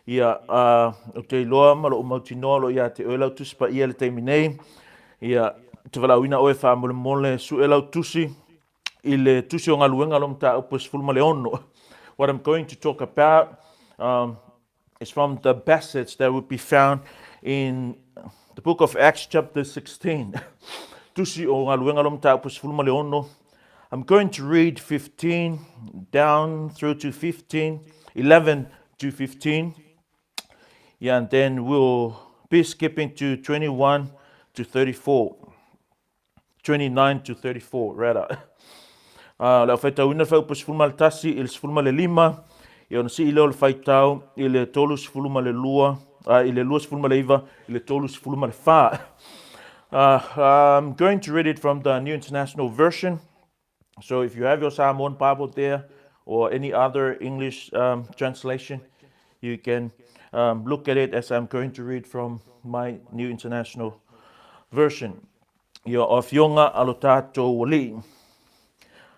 Ia, uh, ou te iloa ma lou mautinoa o lo o ia te oe lau Tusi Paia i le taimi nei. Ia, ou te valaauina oe faamolemole, sue lau tusi i le tusi o galuega lo mataupu e 16. What I'm going to talk about um, is from the passage that would be found in the book of Acts chapter 16. Tusi o galuega lo mataupu 16. I'm going to read 15 down through to 15, 11 to 15. Yeah, and then we'll be skipping to 21 to 34. 29 to 34, rather. Uh, le au faitauina le fuaiupu 11 i le 15, ia ona sii lea o le faitau i le 32, uh, i le 29 i le 34. Uh, I'm going to read it from the New International Version. So if you have your Samoan Bible there or any other English um, translation, you can um, look at it as I'm going to read from my New International Version. Ia afioga a lo tātou Alii.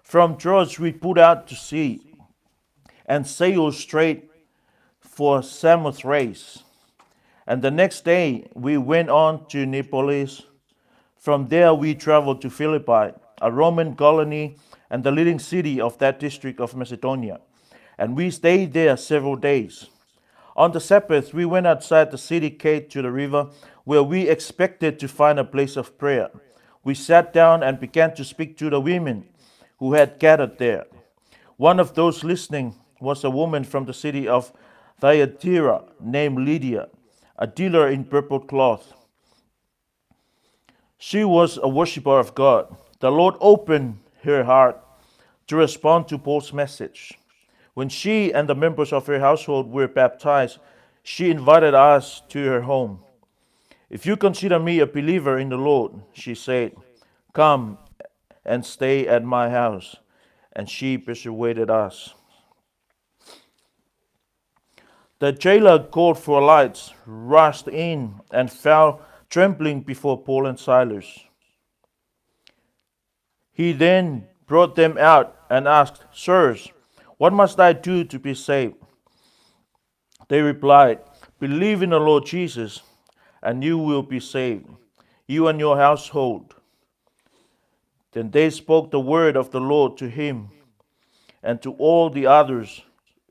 From Troas we put out to sea and sailed straight for Samothrace. And the next day we went on to Neapolis. From there we traveled to Philippi, a Roman colony and the leading city of that district of Macedonia. And we stayed there several days. On the Sabbath, we went outside the city gate to the river, where we expected to find a place of prayer. We sat down and began to speak to the women who had gathered there. One of those listening was a woman from the city of Thyatira named Lydia, a dealer in purple cloth. She was a worshiper of God. The Lord opened her heart to respond to Paul's message. When she and the members of her household were baptized, she invited us to her home. If you consider me a believer in the Lord, she said, come and stay at my house. And she persuaded us. The jailer called for lights, rushed in, and fell trembling before Paul and Silas. He then brought them out and asked, Sirs, what must I do to be saved? They replied, Believe in the Lord Jesus, and you will be saved, you and your household. Then they spoke the word of the Lord to him and to all the others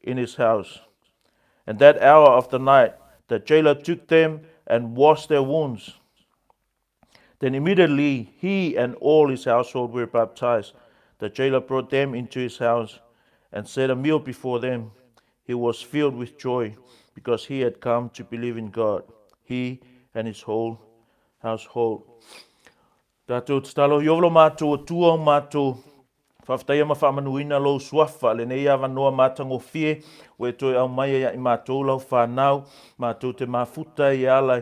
in his house. And that hour of the night, the jailer took them and washed their wounds. Then immediately he and all his household were baptized. The jailer brought them into his house and set a meal before them. He was filled with joy because he had come to believe in God, he and his whole household. Tātou tatalo, i lo mātou Atua o mātou, whaafetaia ma faamanuina lou suafa, lenei avanoa matagofie, ua e toe aumai ai ia i matou lau fanau, matou te mafuta i ala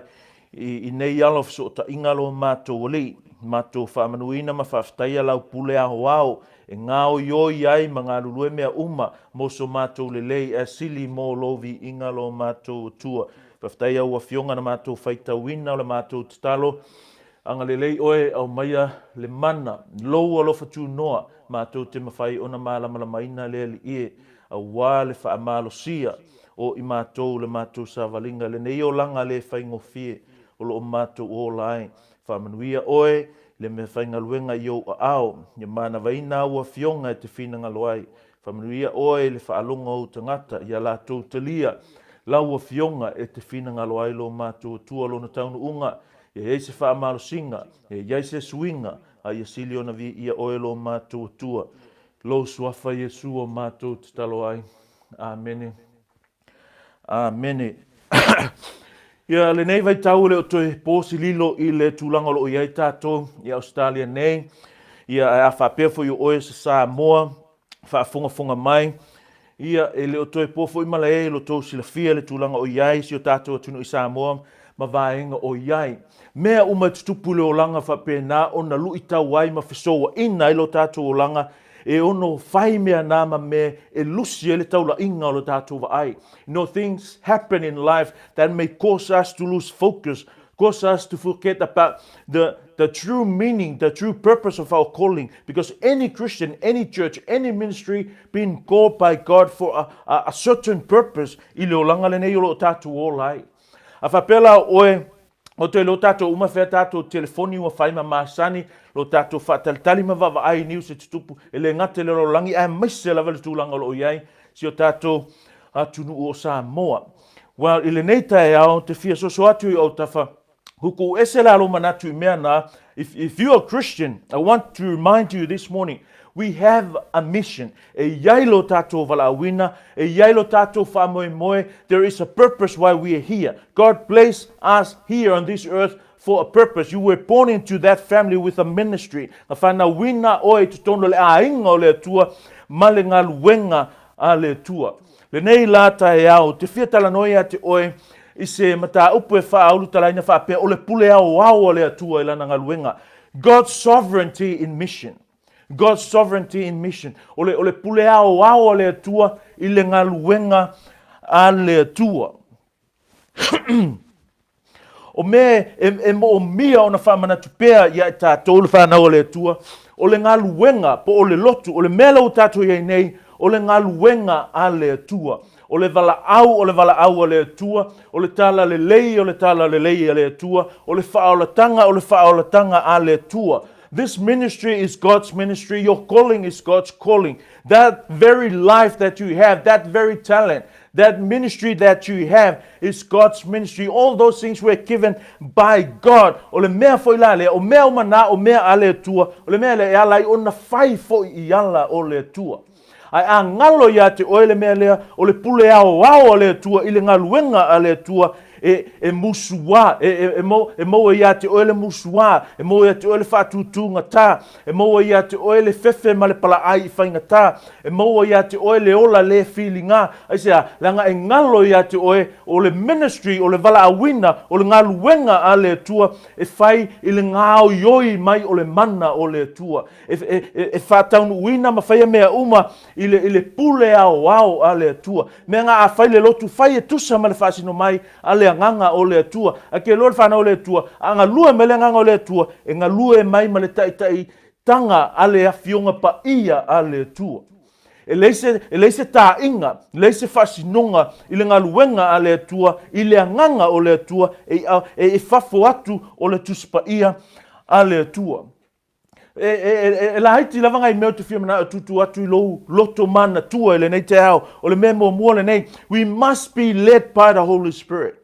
i, i nei ala o fesootaiga lo matou Alii. Matou faamanuina ma faafetaia lau pule aoao e gaoioi ai ma galulue mea uma mo so matou lelei ae sili mo lou viiga lo matou Atua. Faafetai au Afioga na matou faitauina o le matou tatalo. Agalelei oe aumaia le mana, lou alofa tunoa, matou te mafai ona malamalamaina le Alii e, auā le faamalosia o i matou le matou savaliga lenei olaga le faigofie o lo o matou ola ai. Faamanuia oe i le meafaigaluega i ou aao, ia manavaina au Afioga e te finagalo ai. Faamanuia oe i le faalogo o ou tagata, ia latou talia lau Afioga e te finagalo ai lo matou Atua lona taunuuga, Ia i ai se faamalosiga, ia i ai se suiga, a ia sili ona viia oe lo matou Atua, lou Suafa Iesu o matou tatalo ai. Amene. Amene. Ia, lenei vaitau e le o toe po se lilo i le tulaga o lo o i ai tatou i Ausetalia nei. Ia, ae a faapea foi o oe se Samoa, faafogafoga mai, ia, e le o toe po foi malae i lo tou silafia le tulaga o i ai si o tatou atunuu i Samoa ma vaega o i ai. Mea uma e tutupu i le olaga faapena ona luitau ai ma fesouaina ai lo tatou olaga e ono fai mea na ma mea e lusi ai le taulaiga o lo tatou vaai. You know, things happen in life that may cause us to lose focus. cause us to forget about the, the true meaning, the true purpose of our calling. Because any Christian, any church, any ministry been called by God for a, a, a certain purpose i le olaga lenei o lo o tatou ola ai. A faapea la oe, o toe lo tatou uma fea tatou telefoni ua fai ma masani, lo tatou faatalitali ma vaavaai i niu se tutupu, e le gata i le lalolagi aemaise lava le tulaga o lo o i ai si o tatou atunuu o Samoa. Well, i lenei taeao, ou te fia soso atu i ou tafa, huku ese la lou manatu i mea na, if, if you are Christian, I want to remind you this morning, we have a mission. E iai lo tatou valaauina, e iai lo tatou faamoemoe, there is a purpose why we are here. God placed us here on this earth for a purpose. You were born into that family with a ministry. Na whanauina oe i totonu o le āinga o le Atua ma le galuega a le Atua. Lenei la taeao, te fia talanoa ia te oe i se mataupu e faaulutalaina faapea o le pule aoao a le Atua i lana galuega. God's sovereignty in mission. God's sovereignty in mission. O le, o le pule aoao a le Atua i le galuega a le Atua. O mea e, e moomia ona faamanatu pea ia i tatou le whanau o le Atua, o le galuega po o le lotu, o le mea lea ua tatou i ai nei, o le galuega a le Atua. O le valaau o le valaau a le Atua, o le talalelei o le talalelei a le Atua, o le faaolatanga o le faaolatanga a le Atua. This ministry is God's ministry. Your calling is God's calling. That very life that you have, that very talent, that ministry that you have is God's ministry. All those things were given by God. O le mea foi la lea, o mea uma na, o mea a le Atua, o le mea lea e ala ai ona fai foi i ala o le Atua. Ae a galo ia te oe le mea lea, o le pule aoao a le Atua i le galuega a le Atua, e, e musuā, e, e, e, mo, e maua ia te oe le musuā, e maua ia te oe le faatūtūgatā, e maua ia te oe le fefe ma le palaai i faigatā, e maua ia te oe le ola le filigā. Aisea? Leaga e galo ia te oe o le ministry, o le valaauina, o le galuega a le Atua e fai i le gaoioi mai o le mana o le Atua. E, e, e, e faataunuuina ma faia mea uma i le, i le pule aoao a le Atua. Mea nga a fai le lotu fai e tusa ma le faasino mai a le agaga o le Atua. A ke loa le whanau o le Atua, a galue mai le agaga o le Atua, e galue mai ma le taitaitanga a le afioga paia a le Atua. E leai se, e leai se taaiga, leai se faasinoga i le galuega a le Atua, i le agaga o le Atua, e, e, e fafo atu o le Tusi Paia a le Atua. E, e, e, e laiti lava ngai mea o te fia manao e tutu atu i lou loto manatua i lenei taeao. O le mea muamua lenei, we must be led by the Holy Spirit.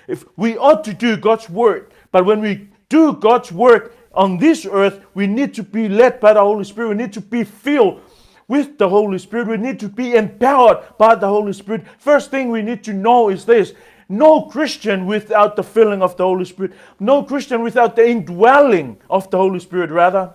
If we ought to do God's work, but when we do God's work on this earth, we need to be led by the Holy Spirit. We need to be filled with the Holy Spirit. We need to be empowered by the Holy Spirit. First thing we need to know is this. No Christian without the filling of the Holy Spirit. No Christian without the indwelling of the Holy Spirit, rather.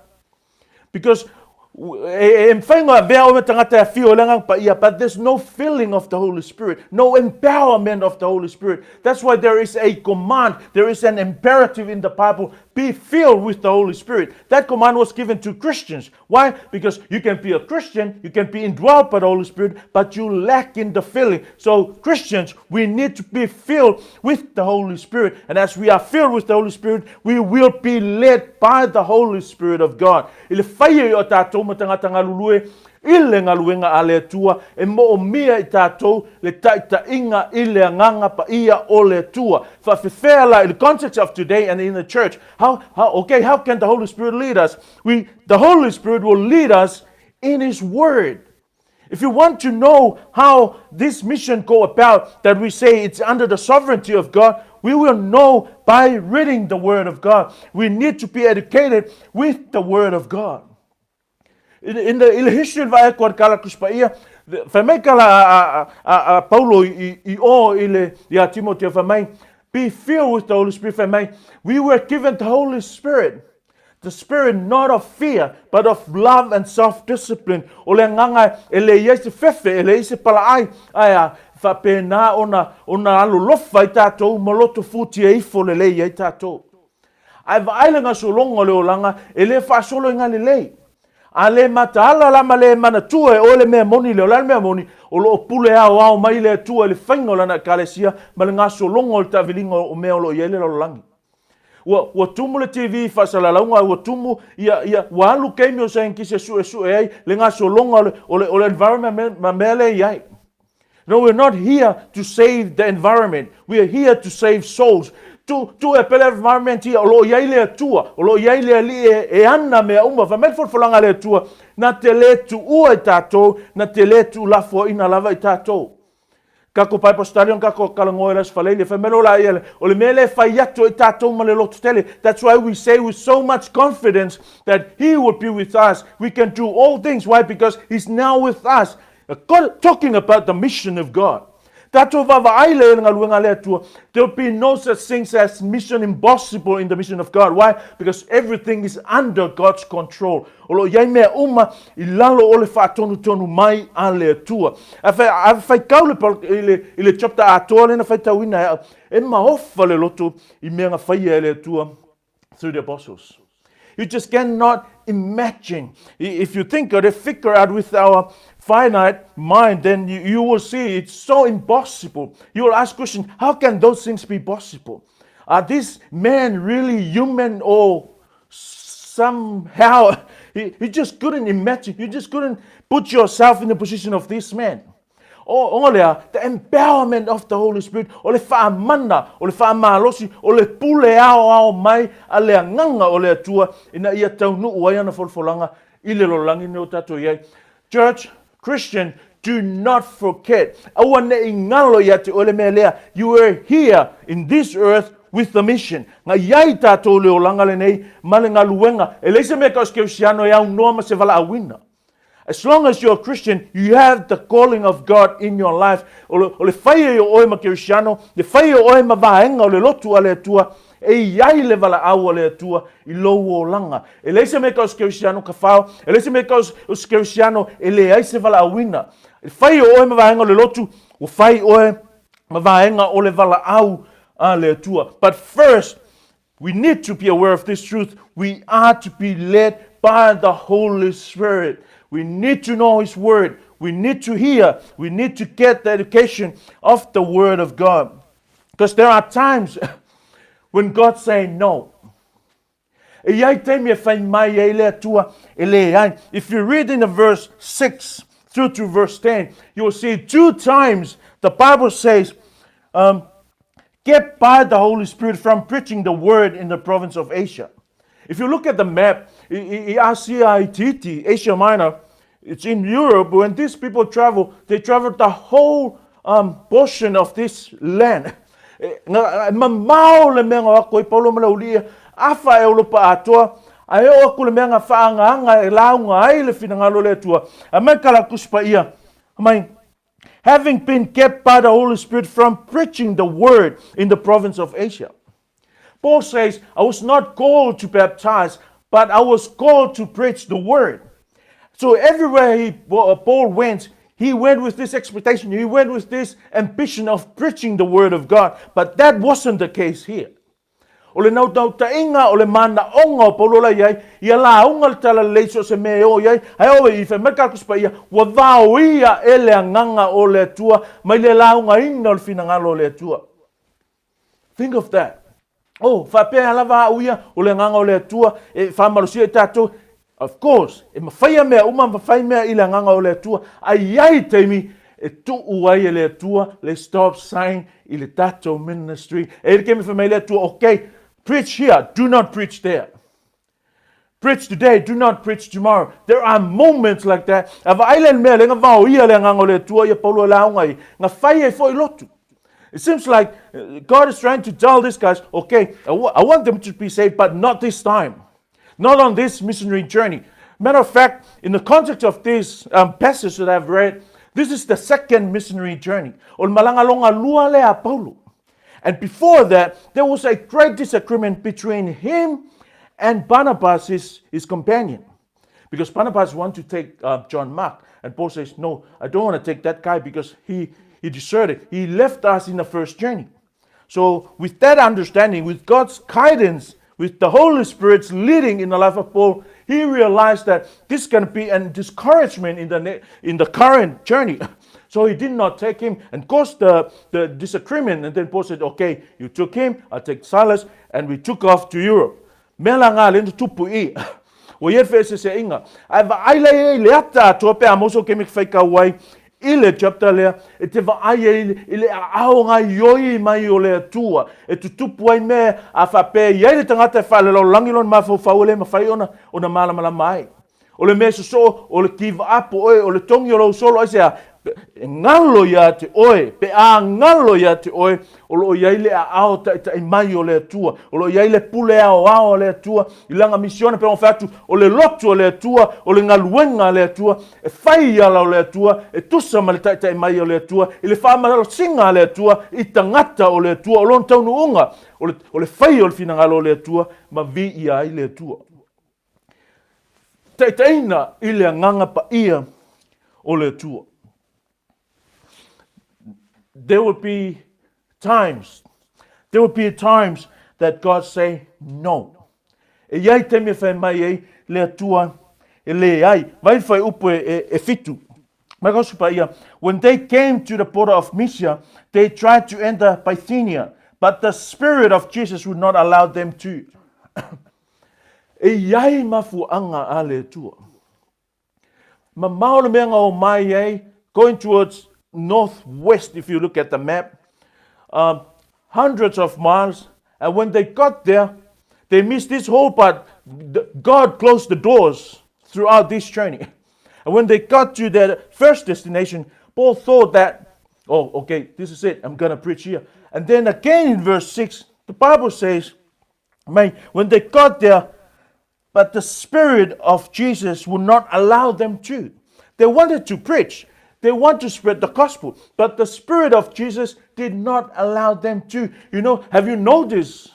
Because e, e mawhai ngā vea o me tangata e whio le ngang paia, but there's no filling of the Holy Spirit, no empowerment of the Holy Spirit. That's why there is a command, there is an imperative in the Bible, be filled with the Holy Spirit. That command was given to Christians. Why? Because you can be a Christian, you can be indwelt by the Holy Spirit, but you lack in the filling. So, Christians, we need to be filled with the Holy Spirit. And as we are filled with the Holy Spirit, we will be led by the Holy Spirit of God. I le whai o tātou ma tangata ngalulue, i le galuega a le Atua, e moomia i tātou le taitaiga i le agaga paia o le Atua. Faafefea la, in the context of today and in the church, how, how, okay, how can the Holy Spirit lead us? We, the Holy Spirit will lead us in His Word. If you want to know how this mission go about, that we say it's under the sovereignty of God, we will know by reading the Word of God. We need to be educated with the Word of God. In, in the, in the history of vae kala kuspaia, fai mai kala a, a, a, a Paulo i, i o i le ia Timoteo fai mai, be filled with the Holy Spirit fai mai, we were given the Holy Spirit. The spirit not of fear, but of love and self-discipline. O le agaga e le iai se fefe, e le iai se palaai, ae a faapena ona, ona alolofa i tatou ma loto futia ifo lelei ai tatou. Ae vaai le gasologa o le olaga, e le faasolo i galelei. A le mataala la ma le manatua e oe le mea moni lea, o le a le mea moni? O lo o pule aoao mai le Atua i le faiga o Lana Ekalesia ma le gasologa o le taaviliga o mea o lo o i ai le lalolagi. Ua, ua tumu le TV i faasalalauga, ua tumu, ia, ia, ua alu taimi o saienitisi e suesue ai le gasologa o le, o le, o le environment ma mea lea e i ai. No, we're not here to save the environment. We are here to save souls. Tu, tu e pele environment ia, o lo o i ai le Atua, o lo o i ai le Alii e, e ana mea uma. Fai mai le folafolaga a le Atua, na te le tuua i tatou, na te le tuulafoaina lava i tatou. Kako Bible study on kako kalagoa i le Aso Faraile, fai mai loa la ia, o le mea lea e fai atu ai tatou ma le loto tele. That's why we say with so much confidence that he will be with us. We can do all things. Why? Because he's now with us. God, talking about the mission of God. Tatou vaavaai lea i le galuega a le Atua, there will be no such things as mission impossible in the mission of God. Why? Because everything is under God's control. O lo o i ai mea uma i lalo o le faatonutonu mai a le Atua. A fai, a faitau le, i le, i le chapter atoa lea na faitauina e au, e maofa le loto i mea na faia e le Atua through the apostles. You just cannot imagine. If you think of it, figure out with our finite mind, then you, you will see it's so impossible. You will ask question, how can those things be possible? Are these men really human or somehow you just couldn't imagine. You just couldn't put yourself in the position of this man. O, o lea, the empowerment of the Holy Spirit, o le faamana, o le faamalosi, o le pule aoao mai a le agaga o le Atua ina ia taunuu ai ana folafolaga i le lalolagi nei o tatou i ai. Church, Christian, do not forget. Aua ne i galo ia te oe le mea lea. You were here in this earth with the mission. Na i ai tatou le olaga lenei ma le galuega. E leai se mea tau se kerisiano e aunoa ma se valaauina. As long as you're a Christian, you have the calling of God in your life. O le, o le fai ai o oe ma Kerisiano, le fai o oe ma vaega o le lotu a le Atua, e i ai le valaau a le Atua i lou olaga. E leai se mea tau se Kerisiano ka fao, e leai se mea tau o se Kerisiano e leai se valaauina. E fai o oe ma vaega o le lotu, ua fai oe ma vaega o le valaau a le Atua. But first, We need to be aware of this truth. We are to be led by the Holy Spirit. We need to know His Word. We need to hear. We need to get the education of the Word of God. Because there are times when God say no. E i ai taimi e fai mai ai le Atua e leai. If you read in the verse 6 through to verse 10, you will see two times the Bible says, um, kept by the Holy Spirit from preaching the word in the province of Asia. If you look at the map, i, i Asia itiiti, Asia Minor, it's in Europe. When these people travel, they travel the whole um, portion of this land. E, mamao le mea nga ako i Paulo ma le auli'i, afa Europa atoa, a e oo aku le mea nga faaagaaga e lauga ai le finagalo o le Atua. A mai ka la Tusi Paia, mai, having been kept by the Holy Spirit from preaching the word in the province of Asia. Paul says, I was not called to baptize, but I was called to preach the word. So everywhere he, Paul went, he went with this expectation, he went with this ambition of preaching the word of God. But that wasn't the case here. O le naunautaiga, o le manaoga o Paulo la i ai, ia lauga le talalelei so o se mea e o i ai, ae oo i fai mai le Tusi Paia, ua vaoia e le Agaga o le Atua mai le laugaina o le finagalo o le Atua. Think of that. Oh, faapea lava au ia, o le Agaga o le Atua e faamalosia i tatou. Of course, e mafai mea uma, mafai mea i le Agaga o le Atua, ae i ai taimi e tuu ai e le Atua le stop sign i le tatou ministry. E i le taimi fai mai le Atua, okay, preach here, do not preach there. Preach today, do not preach tomorrow. There are moments like that. A vaai le mea le nga vaoia le Agaga o le Atua ia Paulo e lauga ai, nga fai ai foi lotu. It seems like God is trying to tell these guys, okay, I, I want them to be saved, but not this time. Not on this missionary journey. Matter of fact, in the context of this um, passage that I've read, this is the second missionary journey. O le malaga lona lua lea a Paulo. And before that, there was a great disagreement between him and Barnabas, his, his companion. Because Barnabas wanted to take uh, John Mark. And Paul says, No, I don't want to take that guy because he, he deserted. He left us in the first journey. So, with that understanding, with God's guidance, with the Holy Spirit's leading in the life of Paul, He realized that this is going to be an discouragement in the, in the current journey. So he did not take him and caused the, the disagreement. And then Paul said, okay, you took him, I take Silas, and we took off to Europe. Mea la ngā le tupu i. Ua i ai le feeseeseaiga. Ae vaai la i ai le ata atoa pe a maua sou kemiki faitau ai i le chapter lea, e te vaai ai i le aao gaioi mai o le Atua e tutupu ai mea a faapea e i ai le tagata e faalelalolagi lona mafaufau e le mafai ona ona malamalama ai. O le mea sosoo, o le kivaapo oe, o le togi o lou solo, aisea? E galo ia te oe, pe a galo ia te oe, o lo o i ai le aao taitai mai o le Atua, o lo o i ai le pule aoao a le Atua i lana misiona, pe ona fai atu, o le lotu a le Atua, o le galuega a le Atua, e fai i ala o le Atua, e tusa ma le taitai mai o le Atua, i le faamalosiga a le Atua i tagata o le Atua, o lona taunuuga, o le, o le fai o le finagalo o le Atua, ma viia ai le Atua. Taitaiina i le agaga paia o le Atua. There will be times, there will be times that God say no. E i ai taimi e whai mai ai le Atua e le ai. Vai whai upu e, e, e fitu. Mai ka usupa ia, When they came to the border of Mysia, they tried to enter Bithynia, but the Spirit of Jesus would not allow them to. E i ai mafuaaga a le Atua. Mamao le mea na omai ai, going towards northwest if you look at the map, hundreds of miles, and when they got there, they missed this whole part. God closed the doors throughout this journey. And when they got to their first destination, Paul thought that, oh, okay, this is it, I'm going to preach here. And then again in verse 6, the Bible says, May, when they got there, but the Spirit of Jesus would not allow them to. They wanted to preach, they want to spread the gospel, but the Spirit of Jesus did not allow them to. You know, have you noticed?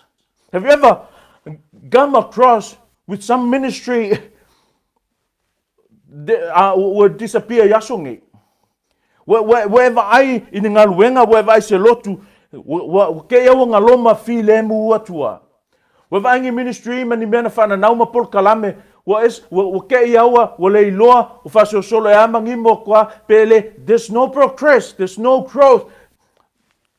Have you ever come across with some ministry ua disappear i aso nei? Ua, ua, ua e vaai i ni galuega, ua e vaai se lotu, ua, ua, ua kei au nga loma filemu atua. Ua vaai ni ministry ma ni mea na whananau ma polokalame, ua, es, ua, ua kei aua, ua le iloa, ua faasolosolo e a mangimo kua, pele, there's no progress, there's no growth.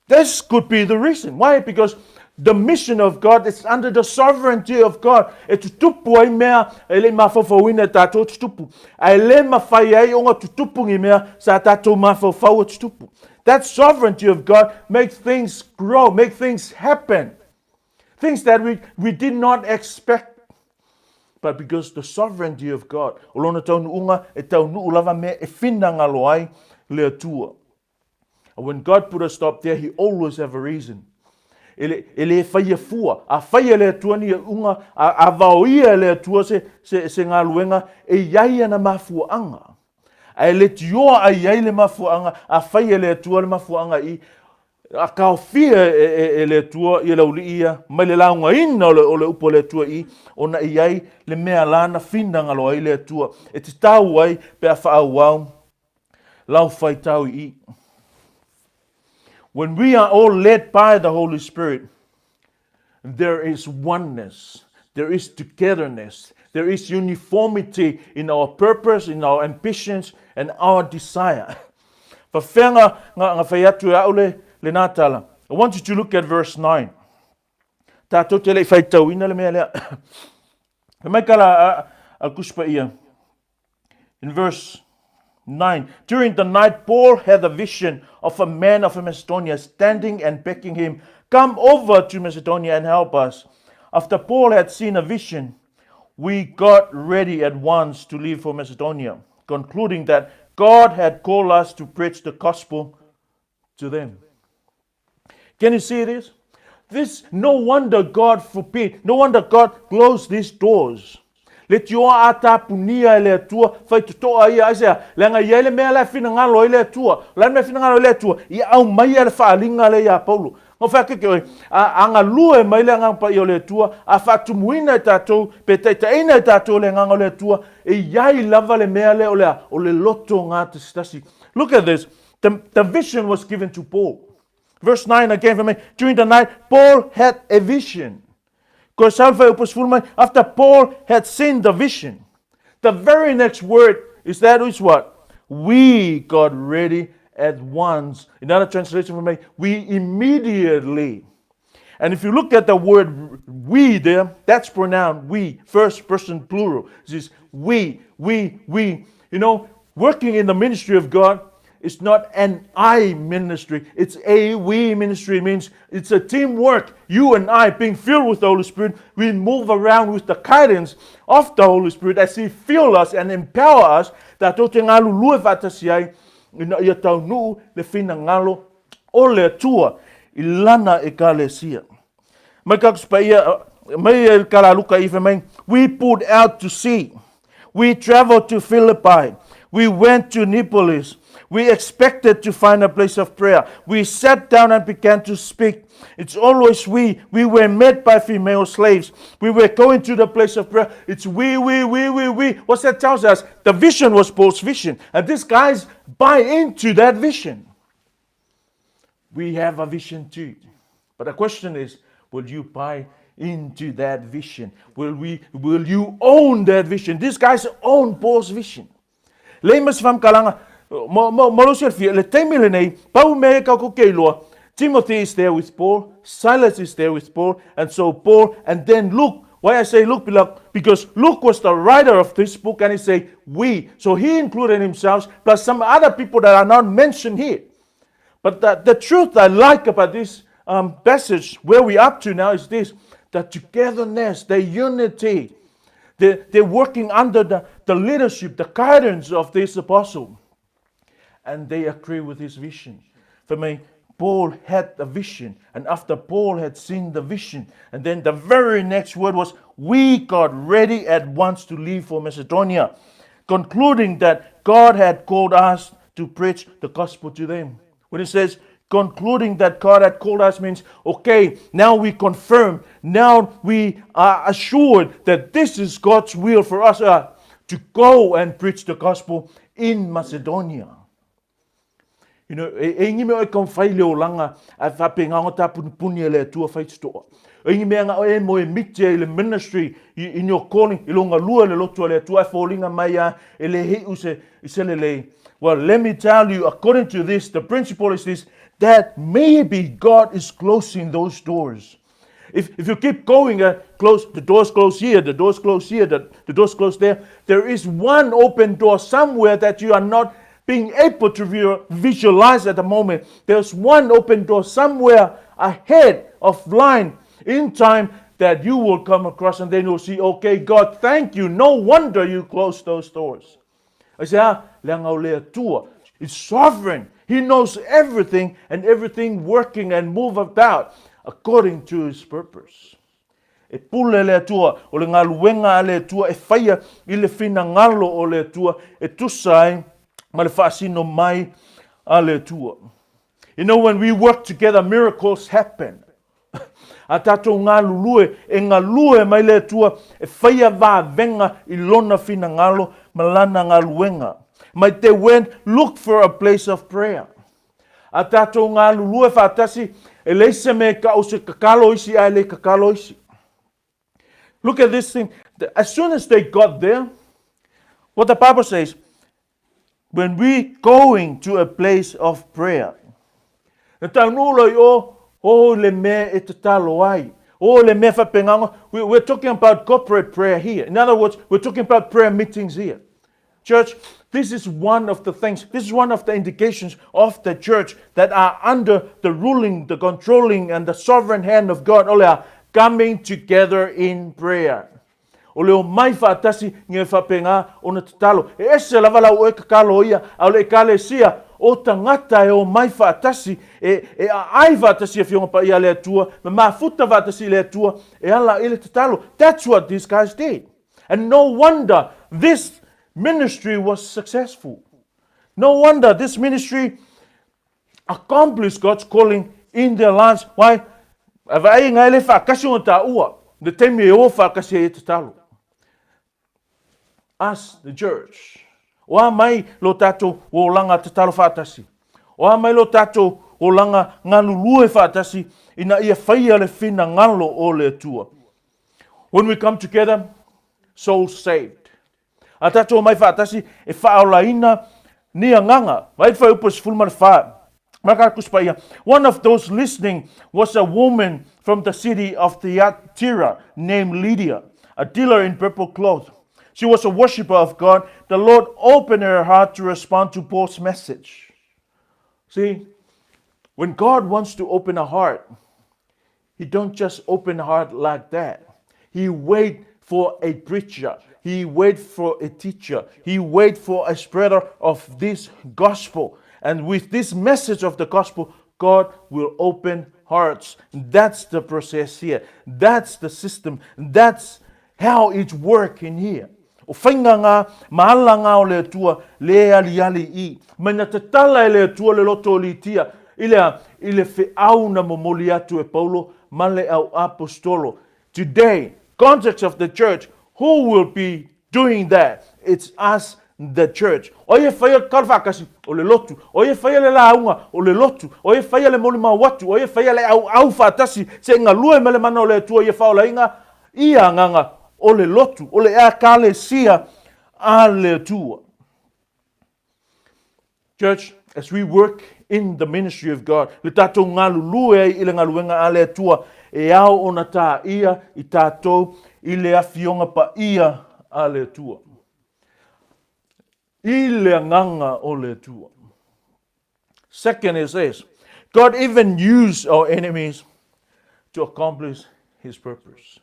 This could be the reason. Why? Because the mission of God is under the sovereignty of God. E tutupu ai mea e le mafaufauina e tātou tutupu. A e le mawhai ai o ngā tutupu ngi mea sa tātou mafaufau e tutupu. That sovereignty of God makes things grow, make things happen. Things that we, we did not expect. But because the sovereignty of God, o lona taunuunga e taunuu lava mea e whina ai le atua. And when God put a stop there, he always have a reason. E le, e le whaia fua. A whaia le atua ni e unga, a, a vaoia e le atua se, se, se ngaluenga, e iai ana mafuaanga. A e le tioa ai ai le mafuaanga, a whaia le atua le mafuaanga i, a kaofia e, e, e le Atua i le auli'i ia, mai le laugaina o le, o le upu a le Atua i, ona i ai le mea lana finagalo ai le Atua, e te tau ai pe a whaauau lau faitau i. When we are all led by the Holy Spirit, there is oneness, there is togetherness, there is uniformity in our purpose, in our ambitions, and our desire. Whawhenga ngā, ngā whai atu e au le, le nātala. I want you to look at verse 9. Tātou te lei whaitau ina le mea lea. He mai kala a, a kuspa ia. In verse 9, during the night, Paul had a vision of a man of Macedonia standing and begging him, Come over to Macedonia and help us. After Paul had seen a vision, we got ready at once to leave for Macedonia, concluding that God had called us to preach the gospel to them. Can you see this? This, no wonder God forbid, no wonder God closed these doors. Le tioa a tapunia e le Atua, whai totoa ia, aisea, leaga i ai le mea la e finagalo ai le Atua, o le a le mea e finagalo ai le Atua, ia aumai le faaaliga lea iā Paulo. Ngā whai ake ke oe, a, a galue mai le agaga paia o le Atua, a faatumuina e tātou, pe taitaiina e tātou le agaga o le Atua, e i ai lava le mea lea o le a, o le loto ngā tasitasi. Look at this, the, the vision was given to Paul. Verse 9 again for me. During the night, Paul had a vision. After Paul had seen the vision, the very next word is that is what? We got ready at once. Another translation for me, we immediately. And if you look at the word we there, that's pronoun we, first person plural. It says we, we, we. You know, working in the ministry of God is not an I ministry. It's a we ministry. It means it's a teamwork. You and I being filled with the Holy Spirit, we move around with the guidance of the Holy Spirit as He fill us and empower us. Tatou te galulue faatasi ai ina ia taunuu le finagalo o le Atua i lana ekalesia. Mai ka paia mai e kala luka i mai we put out to sea. We traveled to Philippi. We went to Neapolis. We expected to find a place of prayer. We sat down and began to speak. It's always we. We were met by female slaves. We were going to the place of prayer. It's we, we, we, we, we. What's that tells us? The vision was Paul's vision. And these guys buy into that vision. We have a vision too. But the question is, will you buy into that vision? Will we will you own that vision? These guys own Paul's vision. Lei mas fam kalanga mo mo mo lo fia le taimi lenei pau me ka ko ke loa Timothy is there with Paul, Silas is there with Paul, and so Paul and then Luke. Why I say Luke? Because Luke was the writer of this book and he say we. So he included himself plus some other people that are not mentioned here. But the, the truth I like about this um, passage, where we up to now, is this the togetherness, the unity. They, they're working under the, the leadership, the guidance of this apostle. And they agree with his vision. For me, Paul had a vision. And after Paul had seen the vision, and then the very next word was, We got ready at once to leave for Macedonia, concluding that God had called us to preach the gospel to them. When it says concluding that God had called us means, okay, now we confirm, now we are assured that this is God's will for us uh, to go and preach the gospel in Macedonia. You know, e, e ingi mea e kau whai le olanga a whape ngā ngota punipuni e le atua whai titoa. E ingi mea ngā e mo e miti e le ministry i, in your calling, i longa lua le lotu a le atua e fōlinga mai a e le hiu se, i se le lei. Well, let me tell you, according to this, the principle is this, that maybe God is closing those doors. If, if you keep going, uh, close, the door's closed here, the door's closed here, the, the door's closed there, there is one open door somewhere that you are not being able to visualize at the moment. There's one open door somewhere ahead of line in time that you will come across, and then you'll see, okay, God, thank you. No wonder you closed those doors. I say, ah, It's sovereign. He knows everything and everything working and move about according to his purpose. E pule le Atua, o le galuega a le Atua e faia i le finagalo o le Atua e tusa ai ma le faasino mai a le Atua. You know, when we work together, miracles happen. A tātou galulue, e galue mai le Atua e faia vavenga i lona finagalo ma lana galuega. Mai te went look for a place of prayer. A tātou galulue faatasi, e leai se mea e kau se kakalo isi ae le kakalo isi. Look at this thing. As soon as they got there, what the Bible says, when we going to a place of prayer, na taunuu loa i o, o le mea e tatalo ai. O le mea whapengaga. We, we're talking about corporate prayer here. In other words, we're talking about prayer meetings here. Church, this is one of the things, this is one of the indications of the church that are under the ruling, the controlling, and the sovereign hand of God. O lea, coming together in prayer. O le omai faatasi nge whapenga o na tatalo. E ese lava lau oe kakalo ia, a o le ekalesia o tagata e omai faatasi, e, e aai faatasi e fionga paia le Atua, ma mafuta faatasi le Atua, e ala i le tatalo. That's what these guys did. And no wonder this ministry was successful. No wonder this ministry accomplished God's calling in their lives. Why? A vaai ngai le whaakasi o tā ua, le taimi e o whaakasi e te talo. Us, the church. O a mai lo tātou o langa te talo whaatasi. O a mai lo tātou o langa ngalulue whaatasi ina ia whaia le whina ngalo o le Atua. When we come together, souls saved. A tātou mai whaatasi e whaolaina ni agaga. Vai le fuaiupu 14. Maka kuspaia. One of those listening was a woman from the city of Thyatira named Lydia, a dealer in purple cloth. She was a worshiper of God. The Lord opened her heart to respond to Paul's message. See, when God wants to open a heart, He don't just open a heart like that. He wait for a preacher. He wait for a teacher. He wait for a spreader of this gospel. And with this message of the gospel, God will open hearts. That's the process here. That's the system. That's how it's working here. O faiga ngā ma ala ngā o le Atua le aliali i. Mai na tatala e le Atua le loto o Litia i le a, i le feau na momoli atu e Paulo ma le au Apostolo. Today, context of the church, who will be doing that? It's us the church. O ai e whaia le whaakasi, o le lotu. O ai e whaia le lauga, o le lotu. O ai e whaia le molimau atu, o ai e whaia le auau whaatasi, se galue ma le mana o le Atua ia whaolainga, ia agaga o le lotu, o le Ekalesia a le Atua. Church, as we work in the ministry of God, le tātou galulue ai i le galuega a le Atua, e ao ona tāia i tātou i le afioga paia a le Atua. I le agaga o le Atua. Second is this, God even used our enemies to accomplish his purpose.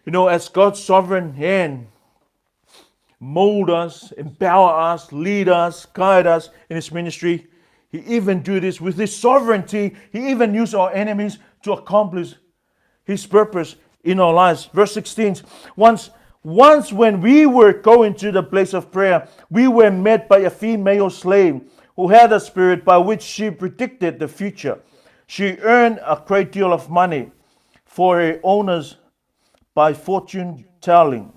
You know, as God's sovereign hand mold us, empower us, lead us, guide us in his ministry, he even do this with his sovereignty. He even used our enemies to accomplish his purpose in our lives. Verse 16, once, once when we were going to the place of prayer, we were met by a female slave who had a spirit by which she predicted the future. She earned a great deal of money for her owners by fortune telling.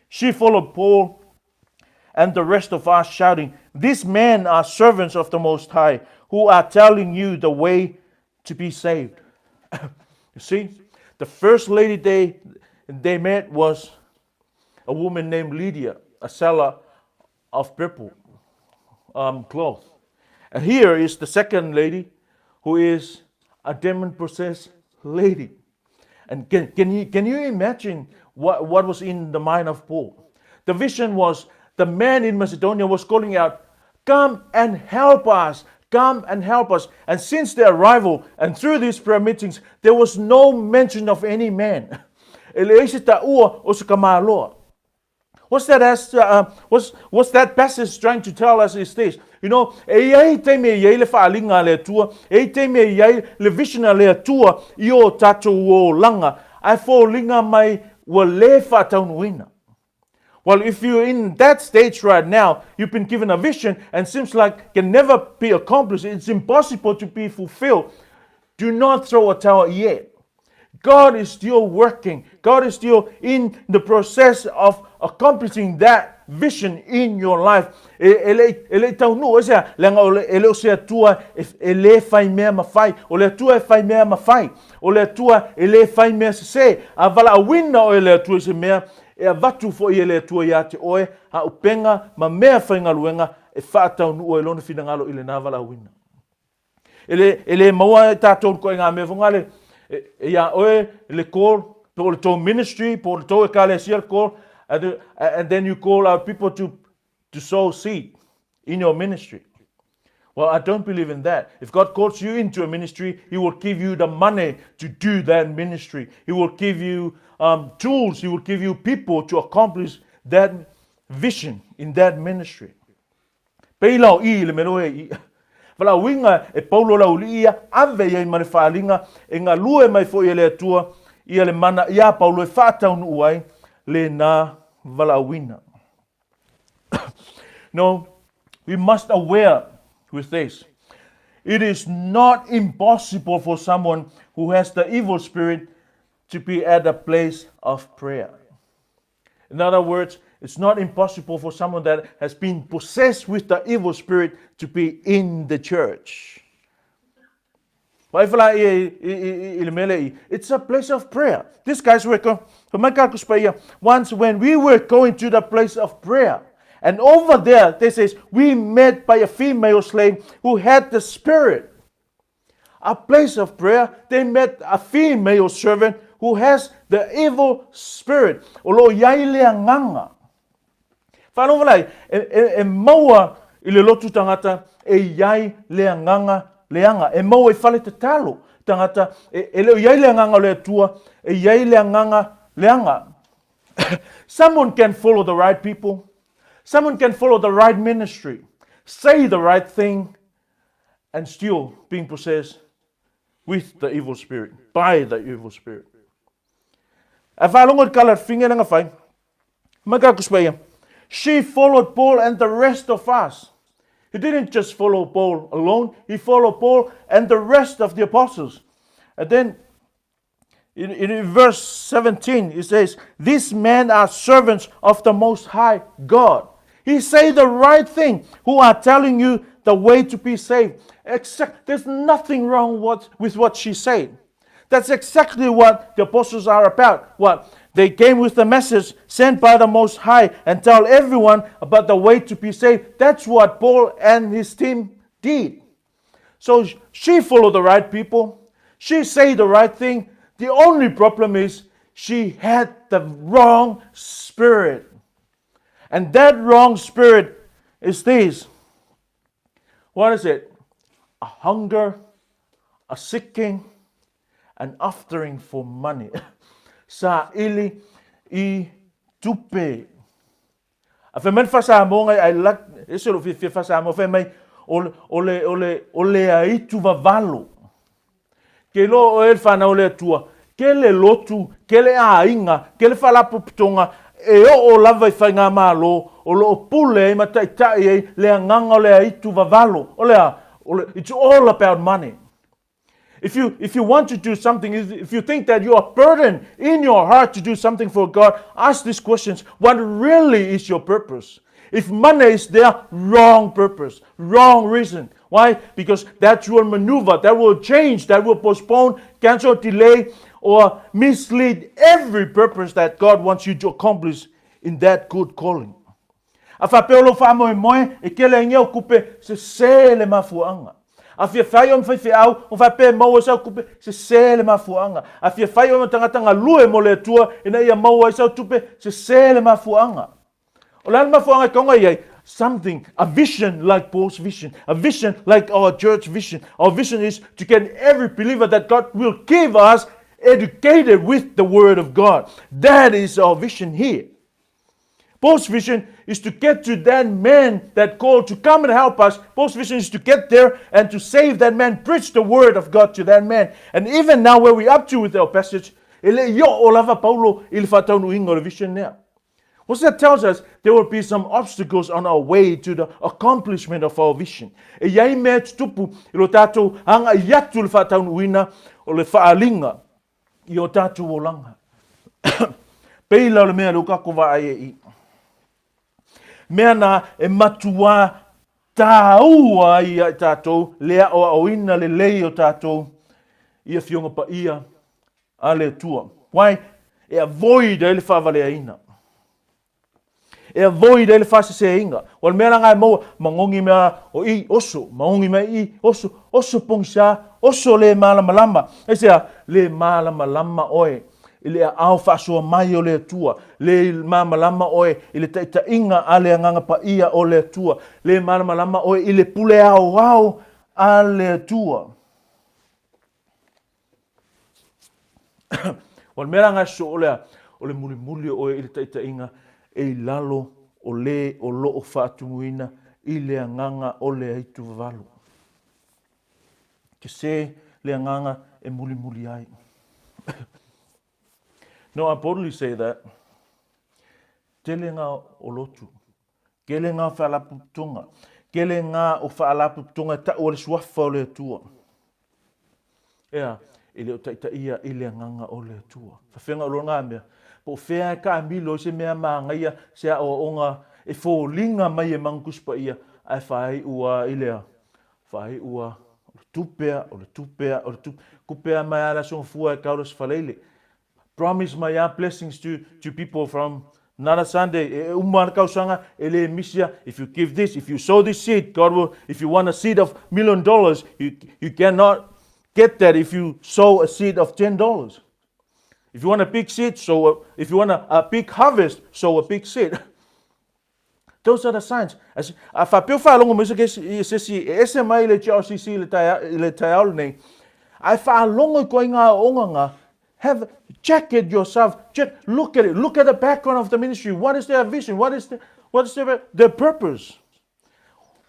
She followed Paul and the rest of us, shouting, These men are servants of the Most High, who are telling you the way to be saved. You see, the first lady they, they met was a woman named Lydia, a seller of purple cloth. And here is the second lady, who is a demon possessed lady. And can, can, you, can you imagine what, what was in the mind of Paul? The vision was the man in Macedonia was calling out, Come and help us. Come and help us. And since their arrival and through these prayer meetings, there was no mention of any man. E leai se taua o se tamaloa. What's that, as, what's, what's that passage trying to tell us is this. You know, e i ai taimi e i ai le faaaliga a le Atua, e i taimi e i ai le vision a le Atua i o tātou olaga, ae foliga mai ua le faataunuuina. Well, if you're in that stage right now, you've been given a vision and seems like can never be accomplished, it's impossible to be fulfilled. Do not throw a towel yet. God is still working. God is still in the process of accomplishing that vision in your life. E, e, le, e le taunuu, e sea, leaga o le, e le o se Atua e, e le fai mea mafai. O le Atua e fai mea mafai. O le Atua e le fai mea sesē. A valaauina oe e le Atua i se mea, e avatu foi e le Atua iā te oe, auupega ma mea faigaluega e faataunuu ai lona finagalo i lenā valaauina. E le, e le maua e tātou koe ngā mea whangale, e, e ia oe le call, po o le tō ministry, po o le tō ekalesia le call, and, and then you call out people to, to sow seed in your ministry. Well, I don't believe in that. If God calls you into a ministry, He will give you the money to do that ministry. He will give you um, tools. He will give you people to accomplish that vision in that ministry. Pei la o i i le mea loa e i. Valaauina e Paulo le aualii ia, ave i ai ma le faaaliga, e galue mai foi e le Atua ia le mana iā Paulo e faataunuu ai lenā valaauina. No, we must aware with this. It is not impossible for someone who has the evil spirit to be at a place of prayer. In other words, it's not impossible for someone that has been possessed with the evil spirit to be in the church. Vaai falaia i le mea lea i, it's a place of prayer. This guys were going, fai mai ka Tusi Paia, once when we were going to the place of prayer, and over there, they says, we met by a female slave who had the spirit. A place of prayer, they met a female servant who has the evil spirit. O lo o i ai le agaga. Faalogo lai, e, e, e maua i le lotu tangata e i ai le agaga leaga. E maua i fale tatalo tangata, e, e le o i ai le agaga o le Atua, e i ai le agaga leaga. Someone can follow the right people. Someone can follow the right ministry, say the right thing, and still being possessed with the evil spirit, by the evil spirit. Ae faalogo i le kala finge lea na fai. Mai ka kuspeia. She followed Paul and the rest of us. He didn't just follow Paul alone, he followed Paul and the rest of the apostles. And then in, in verse 17, it says, These men are servants of the Most High God. He say the right thing, who are telling you the way to be saved. Except there's nothing wrong what, with what she said. That's exactly what the apostles are about. What? They came with the message sent by the Most High and tell everyone about the way to be saved. That's what Paul and his team did. So she followed the right people. She said the right thing. The only problem is she had the wrong spirit. And that wrong spirit is this. What is it? A hunger, a seeking, an aftering for money. Sa ili i tupe. A fai mai le faa-Samoa ngai, I like, ese lou fiafia faa-Samoa, fai mai, o, o le, o le, o le aitu vavalo. Ke iloa oe le whanau o le Atua, ke le lotu, ke le aiga, ke le faalapotopotoga, e oo lava i faigamalo, o lo o pule ai ma taitai ai le agaga o le aitu vavalo. O le a? O le, it's all about money. If you, if you want to do something, if you think that you are burdened in your heart to do something for God, ask these questions. What really is your purpose? If money is there, wrong purpose, wrong reason. Why? Because that will maneuver, that will change, that will postpone, cancel, delay, or mislead every purpose that God wants you to accomplish in that good calling. A faapea o lou faamoemoe e kele ai au kupe, sese le mafuaaga. A fia fai oe ma faifeau, o faapea e maua ai sau tupe, sese le mafuaaga. A fia fai oe ma tagata galue mo le Atua ina ia maua ai sau tupe, sese le mafuaaga. O le a le mafuaaga e taoga i ai? Something, a vision like Paul's vision, a vision like our church vision. Our vision is to get every believer that God will give us educated with the Word of God. That is our vision here. Paul's vision is to get to that man that called to come and help us. Paul's vision is to get there and to save that man, preach the word of God to that man. And even now, where we up to with our passage, e le i oo lava Paulo i le faataunuuina o le vision lea. What that tells us, there will be some obstacles on our way to the accomplishment of our vision. E i ai mea tutupu i lo tātou agai atu i le faataunuuina o le faaaliga i o tātou olaga. Peila o le mea lea o kako vaai e i. Mea nā e matuā tāua ai ia i tātou, le aʻoaʻoina lelei o tātou i Afioga Paia a le Atua. Why? E avoid ai le faavaleaina. E avoid ai le faaseseina. O le mea la e maua, magogi mea o i, oso, magogi mea i, oso, oso pogisa, oso le malamalama. Aisea, le malamalama oe i le aao faasoa mai o le Atua, le malamalama oe i le taitaiga a le Agaga Paia o le Atua, le malamalama oe i le pule aoao a le Atua. O le mea la ngai soo lea, o le mulimuli o oe i le taitaiga e i lalo o le o loo faatumuina i le agaga o le aitu vavalo. Ke se le agaga e mulimuli ai. No, I boldly say that. Tele ngā o lotu. Kele ngā whaalapotopotoga. Kele ngā o whaalapotopotoga e ta'u o le suafa o le Atua. Ea, e le o taitaia i le agaga o le Atua. Whawhenga o lo ngā mea. Po o whea e kaamilo i se mea māngaia se aoaoga e foliga mai e Mangukusipaia ae whāiua i lea. Whāiua O le tupe a, o le tupe a, o le tupe. Kupe a mai a le aso gafua e kau le aso Faleile. Promise mai a blessings to, to people from another Sunday. E, e uma le kausaga, e le misi a. If you give this, if you sow this seed, God will, if you want a seed of $1 million, you cannot get that if you sow a seed of $10. If you want a big seed, sow a, if you want a big harvest, sow a big seed. Those are the signs. As, a faapea faalogo mai se kesi, se si e ese mai le GRCC le taeao, le taeao lenei, ae faalogo i koe ngā aoga have, check it yourself, check, look at it, look at the background of the ministry, what is their vision, what is, the, what is their, their purpose.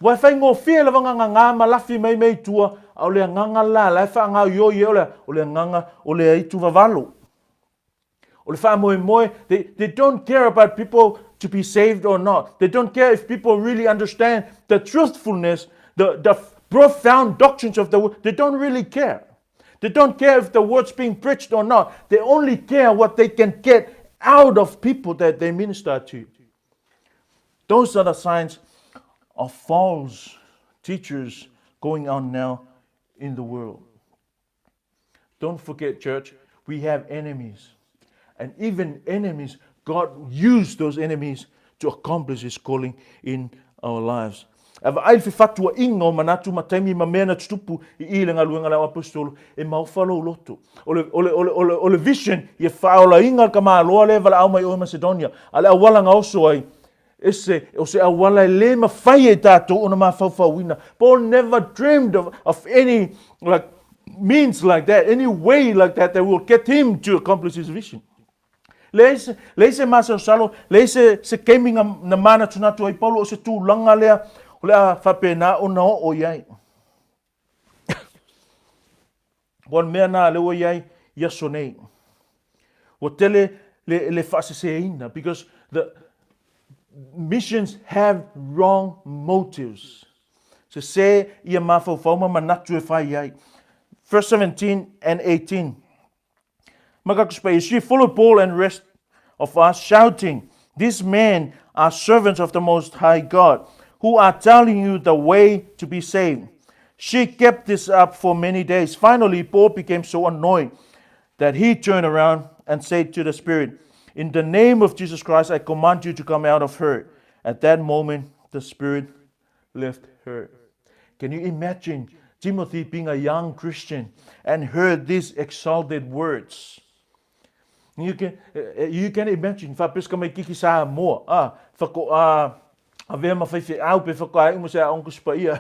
Ua e faigofie lava ngā ngā ma lafi mai mei tua, a o le agaga la, la e whaangau i o le, o le agaga o le aitu vavalo. O le faamoemoe, they don't care about people to be saved or not. They don't care if people really understand the truthfulness, the profound doctrines of the word. They don't really care. They don't care if the word's being preached or not. They only care what they can get out of people that they minister to. Those are the signs of false teachers going on now in the world. Don't forget, church, we have enemies. And even enemies, God used those enemies to accomplish His calling in our lives. A vaai le fefatuaiga o manatu ma taimi ma mea na tutupu i i le galuega a le Aposetolo, e maofa lou loto. O le, o le, o le, o le, o le vision, ia faaolaina le tamaloa lea e valaau mai oe Macedonia, a le auala na oso ai, e se, o se auala e le mafai e tatou ona mafaufauina. Paul never dreamed of any like, means like that, any way like that that will get him to accomplish his vision. Leai se, leai se masalosalo, leai se, se keimi na, na manatunatu ai Paulo o se tulaga lea o le a faapena ona oo i ai. Ua le mea na le ua i ai i aso nei. Ua tele le, le faaseseina because the missions have wrong motives. Sese ia mafaufau ma manatu e fai ai. Verse 17 and 18. Makakuspai, she followed Paul and rest of us, shouting, These men are servants of the Most High God, who are telling you the way to be saved. She kept this up for many days. Finally, Paul became so annoyed that he turned around and said to the spirit, In the name of Jesus Christ, I command you to come out of her. At that moment, the spirit left her. Can you imagine Timothy being a young Christian and heard these exalted words? You can, you can imagine, whapeska mai kiki sa moa, ah, whako, ah, a vea ma whaiwhe au pe whakae umu se a onku spa ia,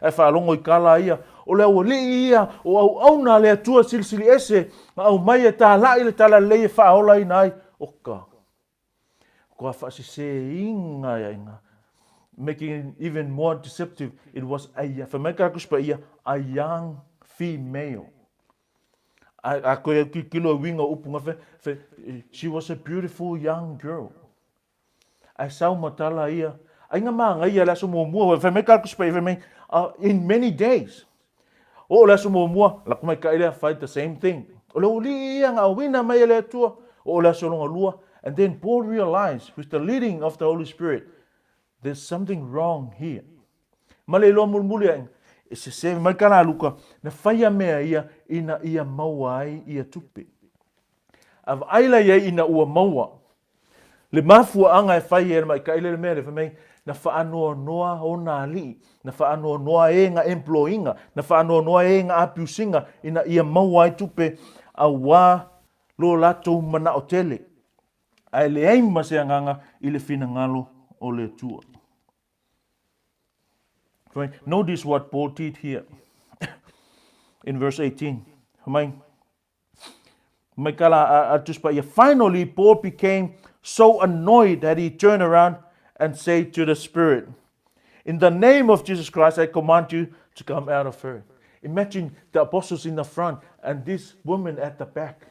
e whaalongo i kala ia, o le au li ia, o au au nā le atua silisili ese, nga au mai e tā lai le tala lei e whaaola i nai, o ka. Kua whaasese inga ia inga. Making it even more deceptive, it was a, whamaika aku spa ia, a young female. A, a koe au kilo winga upu nga fe, fe, she was a beautiful young girl. Ai sau matala ia, ai nga maanga ia le aso muamua, fai mai ka spa fai mai, in many days. O le aso muamua, la kumai ka ilea fight the same thing. O le uli ia nga wina mai le atua, o le aso longa lua. And then Paul realized, with the leading of the Holy Spirit, there's something wrong here. Ma le iloa mulimuli aʻe, e sese mai ka la Luka, na whaia mea ia ina ia maua ai ia tupe. A vaai la iai ina ua maua. Le mafuaaga e fai ai le maikaʻi le le mea le fai mai, na faanoanoa ona aliʻi, na faanoanoa e nga employinga, na faanoanoa e nga abusinga ina ia maua ai tupe auā lo latou manao tele. Ae leai ma se agaga i le finagalo o le Atua. Notice what Paul did here in verse 18. Mai, mai kala a, a tuspa Finally, Paul became so annoyed that he turned around and said to the spirit, In the name of Jesus Christ, I command you to come out of her. Imagine the apostles in the front and this woman at the back.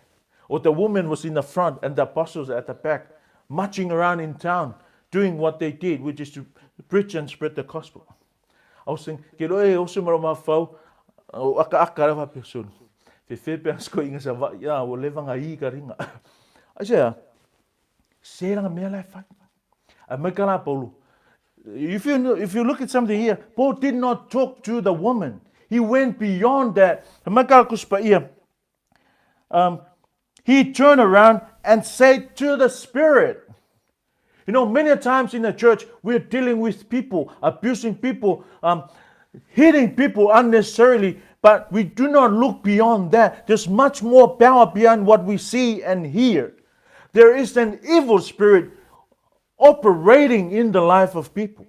Or the woman was in the front and the apostles at the back, marching around in town, doing what they did, which is to preach and spread the gospel. I was thinking, ke loe o se maro mafau, o aka aka le wape sun. Fe fe pe asko inga sa va, ya, o leva nga i ka ringa. I say, se ranga mea lai whai. A mai ka la Paulo. If you look at something here, Paul did not talk to the woman. He went beyond that. He turned around and said to the Spirit, You know, many times in the church, we're dealing with people, abusing people, um, hitting people unnecessarily, but we do not look beyond that. There's much more power beyond what we see and hear. There is an evil spirit operating in the life of people.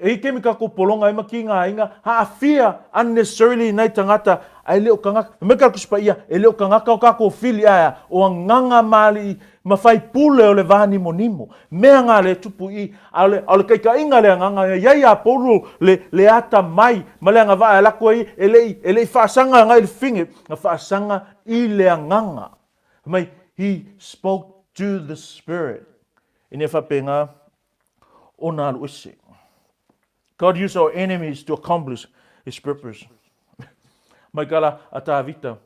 E i kemi ka ko polonga e maki ngā inga, haafia unnecessarily nei tangata, ai le o kangaka, me ka kusipa ia, e le o kangaka o kako fili aia, o anganga mali ma fai pule o le vani mo nimo. Mea ngā le tupu i, a le, a le kaika inga le anganga ia ia polu le, le ata mai, ma le anga vaa e lako i, e le e le i whaasanga ngai le finge, nga whaasanga i le anganga. Mai, he spoke to the spirit. Ine whapenga, o nā luese. God used our enemies to accomplish his purpose. Mai kala a Tāvita,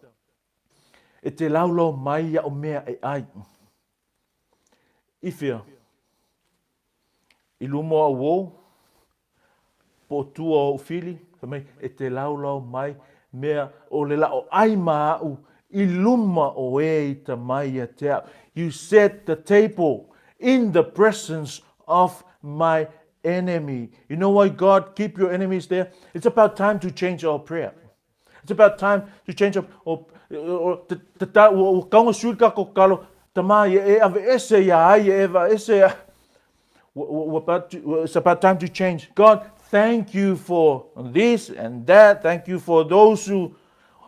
e te laulau mai ia o mea e ai. I whia? I lumo au wō, po tua o fili, fai mai, e te laulau mai mea o le lao ai ma au i luma o e i ta mai ia te au. You set the table in the presence of my enemy. You know why God keep your enemies there? It's about time to change our prayer. It's about time to change our o o te ta o kaunga sui ka ko kalo tama e ave ese ia ai e eva ese ia about to, it's about time to change. God, thank you for this and that. Thank you for those who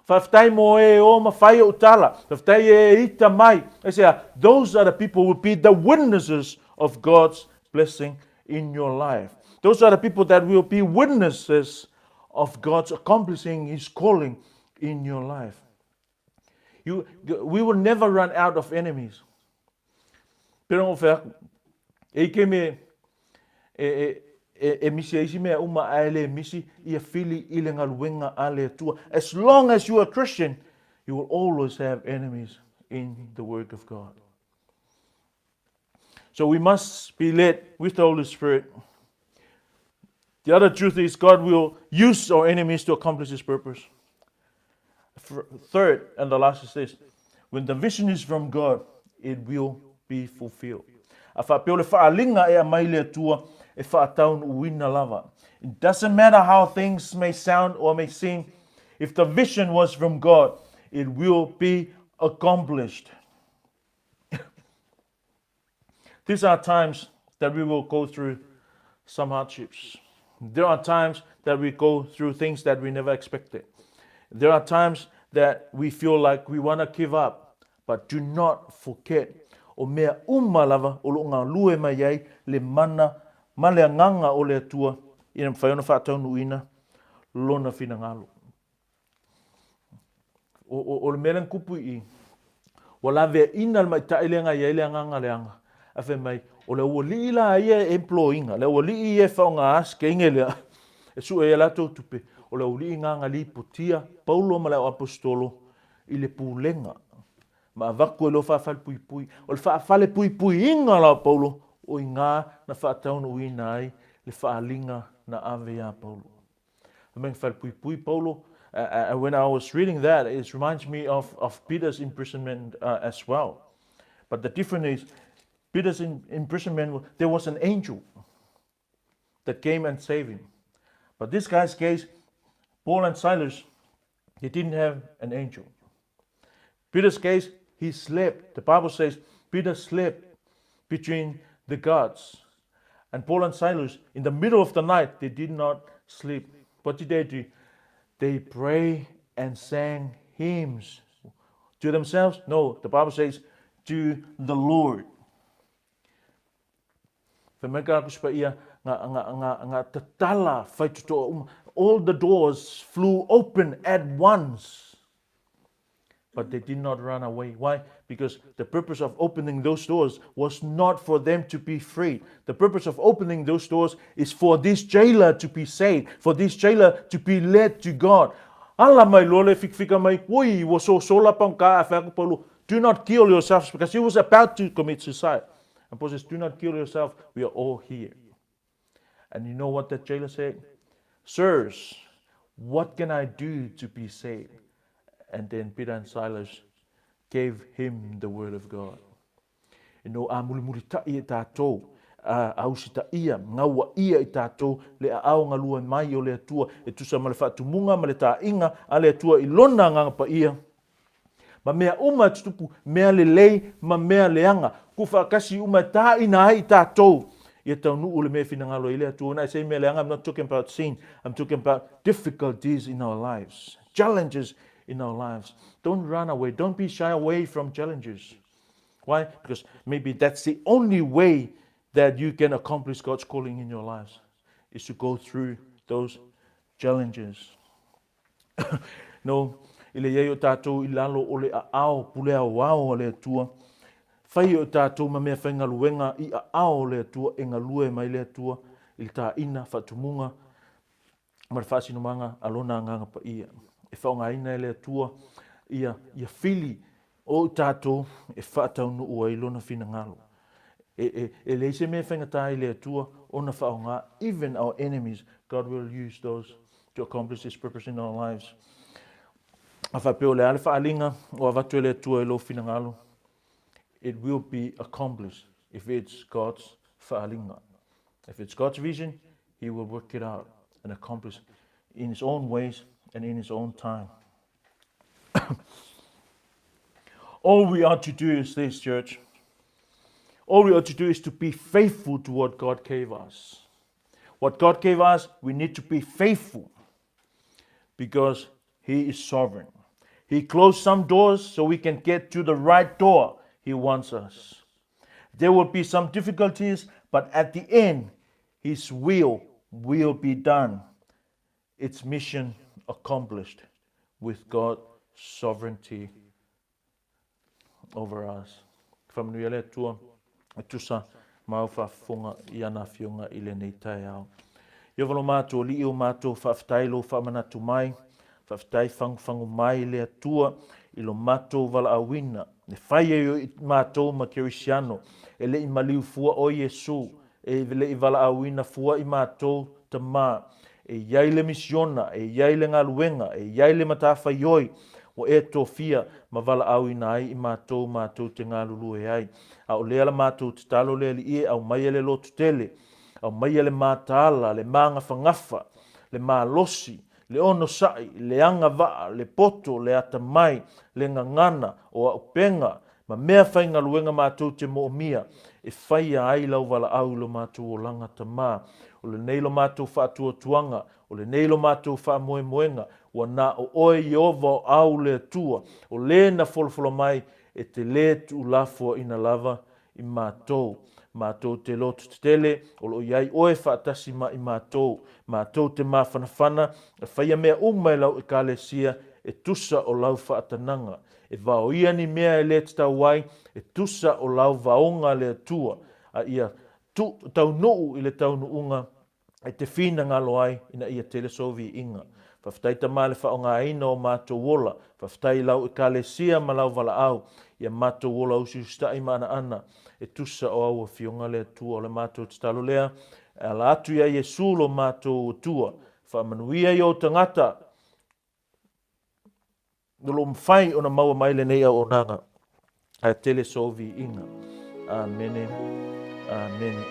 Whawhtai mo e o ma whai o tala. Whawhtai e ita mai. I say, those are the people who will be the witnesses of God's blessing in your life. Those are the people that will be witnesses of God's accomplishing His calling in your life. You, we will never run out of enemies. Pero o whea, e ike me, e, e, e, e misi e isi mea uma a ele misi ia fili i le ngaluenga a le Atua. As long as you are a Christian, you will always have enemies in the work of God. So we must be led with the Holy Spirit. The other truth is God will use our enemies to accomplish His purpose. Third, and the last is this when the vision is from God, it will be fulfilled. A whaapeo le whaalinga e a mai le atua e whaataun uina lava. It doesn't matter how things may sound or may seem, if the vision was from God, it will be accomplished. These are times that we will go through some hardships. There are times that we go through things that we never expected. There are times that we feel like we want to give up, but do not forget o mea uma lava o lo ngā lue mai ai le mana ma le anganga o le atua ina mwhai ona whaataunuina lona whina O, o, o le mea lea na tupu i i, ua laveaiina le maitaʻi lea na i ai le agaga leaga, ae fai mai, o le aualii la ia e employ-ina, le aualii ia e faaaoga sikeine lea e sue ai a latou tupe, o le aualii lena na lipotia Paulo ma le au aposetolo i le pulega ma avatu ai loa faafalepuipui. O le faafalepuipuiina la o Paulo, o i ina na faataunuuina ai le faaaliga na ave iā Paulo. Falepuipui Paulo. When I was reading that, it reminds me of, of Peter's imprisonment as well. But the difference is, Peter's in, imprisonment, there was an angel that came and saved him. But this guy's case, Paul and Silas, they didn't have an angel. Peter's case, he slept. The Bible says Peter slept between the guards. And Paul and Silas, in the middle of the night, they did not sleep. What did they do? They prayed and sang hymns. To themselves? No, the Bible says to the Lord. All the doors flew open at once. But they did not run away. Why? Because the purpose of opening those doors was not for them to be free. The purpose of opening those doors is for this jailer to be saved, for this jailer to be led to God. Ala mai loa le fikifika mai, oi, ua sosola pagoga ae fai atu Paulo, do not kill yourselves, because he was about to commit suicide. And Paul says, do not kill yourself, we are all here. And you know what that jailer said? Sirs, What can I do to be saved? And then Peter and Silas gave him the word of God. E no a mulimulitaʻi e tātou, a, a usitaia, gauaʻia i tātou le aao galue mai o le Atua e tusa ma le faatumuga ma le taʻiga a le Atua i Lona Agaga Paia, ma mea uma e tutupu, mea lelei ma mea leaga, tuufaatasi uma e taʻina ai i tātou ia taunuu le mea e finagalo ai le Atua. When I say mea leaga, I'm not talking about sin, I'm talking about difficulties in our lives, challenges in our lives. Don't run away, don't be shy away from challenges. Why? Because maybe that's the only way that you can accomplish God's calling in your lives, is to go through those challenges. No, i le i ai o tātou i lalo o le aao pule aoao a le Atua, fai o tātou ma mea faigaluega i aao o le Atua e galue mai le Atua i le tāina, faatumuga ma le faasinomaga a Lona Agaga Paia. E faaaogaina e le Atua ia, ia fili o i tātou e faataunuu ai Lona finagalo. E, e, e leai se mea e faigata ai i le Atua ona faaaoga, even our enemies, God will use those to accomplish His purpose in our lives. A faapea o le a le faaaliga o avatu e le Atua i lou finagalo, it will be accomplished if it's God's faaaliga. If it's God's vision, He will work it out and accomplish in His own ways and in His own time. All we ought to do is this, church. All we ought to do is to be faithful to what God gave us. What God gave us, we need to be faithful because He is sovereign. He closed some doors so we can get to the right door He wants us. There will be some difficulties, but at the end, His will will be done. Its mission accomplished with God's sovereignty over us. Whamanuia le Atua, e tusa ma au faafofoga i ana afioga i lenei taeao. Ieova lo matou Alii o matou faafetai lou faamanatu mai, faafetai fagufagu mai le Atua i lo matou valaauina, e fai ai o i matou ma Kerisiano, e le i maliu fua oe Iesu, e le i valaauina fua i matou Tama, e i ai le misiona, e i ai le galuega, e i ai le matafaioi ua e tofia ma valaauina ai i matou matou te galulue ai. A o lea la matou tatalo le Alii e aumaia le lototele, aumaia le mataala, le magafagafa, le malosi, le onosai, le agavaa, le poto, le atamai, le gagana, o auupega, ma mea faigaluega matou te moomia e faia ai lau valaau i lo matou olaga Tama. O lenei lo matou faatuatuaga, o lenei lo matou faamoemoega, ua na o oe Ieova o au le Atua, o le na folafola mai e te lē tuulafoaina lava i matou. Matou te loto tetele, o lo o i ai oe faatasi ma i matou. Matou te mafanafana e faia mea uma e lau Ekalesia e tusa o lau faatanaga. E vaoia ni mea e lē tatau ai, e tusa o lau vaoga le Atua, a ia tu, taunuu i le taunuuga e te finagalo ai ina ia tele sou viiga. Faafetai Tama le faaaogaina o matou ola. Faafetai i lau Ekalesia ma lau valaau ia matou ola usiusitaʻi ma anaana e tusa o au Afioga le Atua. O le matou tatalo lea e ala atu iā Iesu lo matou Atua. Faamanuia i ou tagata O lo o mafai ona maua mai lenei auaunaga, ae tele sou viiga. Amene. Amene.